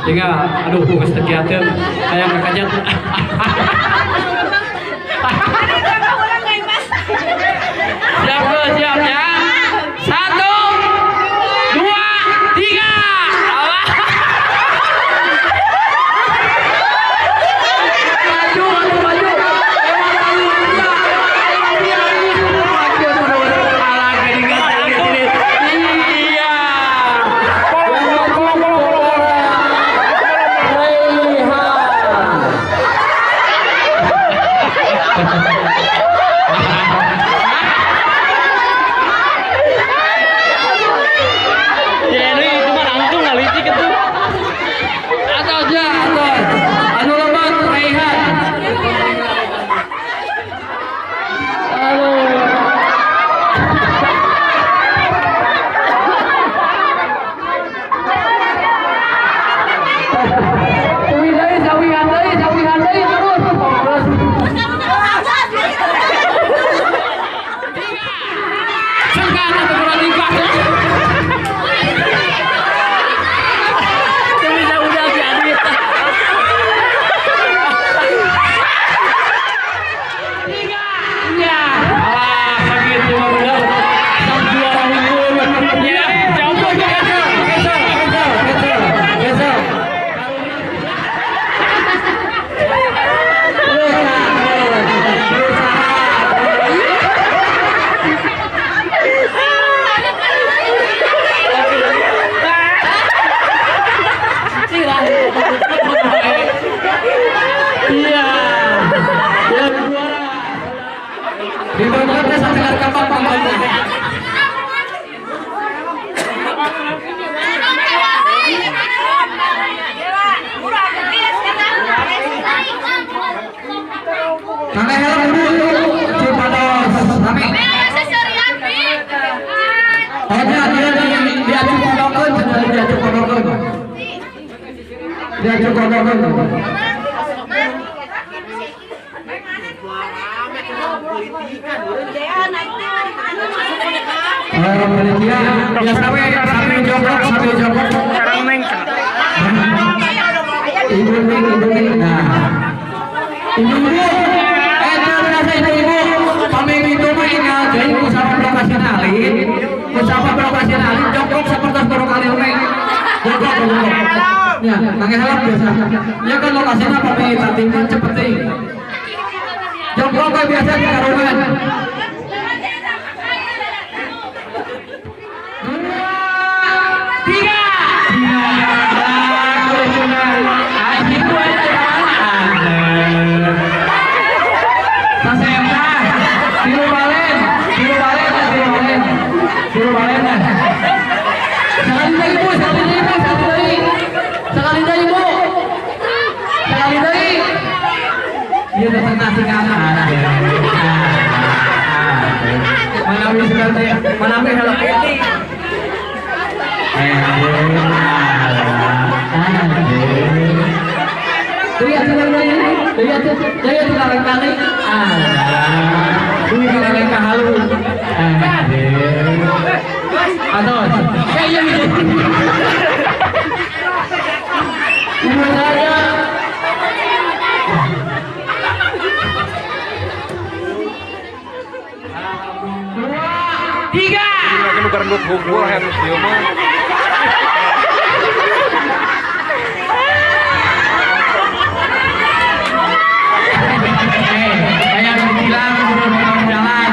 Tinggal aduh geus teu kiateun hayang kakajat. Siap siap ya. 1 2 3. Maju maju maju. Iya. Ya ini itu mah langsung ngalitik itu. Atau aja atau anu lebat Raihan. Aduh. Sawihan deui, sawihan deui, sawihan deui terus. Terus. Sengkan atau kurang nikah. Itu bisa udah si Adit. Iya. Alah, sakitu mah bener. Sang juara unggul. Ya, jauh Cancel, cancel, cancel, cancel, cancel. Iya. Ya juara. Di Bogor teh sategar kapan panggung. Kang helm dulu Cipados rame. Oh dia dia diacu kodokeun cenah diacu kodokeun. Diacu kodokeun. Oh panitia biasa we sambil jongkok sambil jongkok. Ibu ning ibu ning. Nah. Ibu-ibu, biasa ibu-ibu, paming itu mah ingal deui ku sabab lokasi alit, ku sabab lokasi alit jongkok sapertos baru kali we. Jongkok jongkok. Ya, nangis helm biasa. Ya kan lokasinya paming tadi mah cepet teuing. Jongkok we biasa di karungan. 2 3. Sekali deui ibu, sekali deui. Ieu teh nasi kana. Mana wis teh, mana we Hello Kitty. Deui atuh deui, deui atuh, deui atuh kaleng-kaleng. Ah, deui kaleng ka halu. Atos, kayaknya gitu. Ibu saya. 2 3. Lagi nu garendut hungkul hayang nu kieu mah. Kayak bilang belum jalan.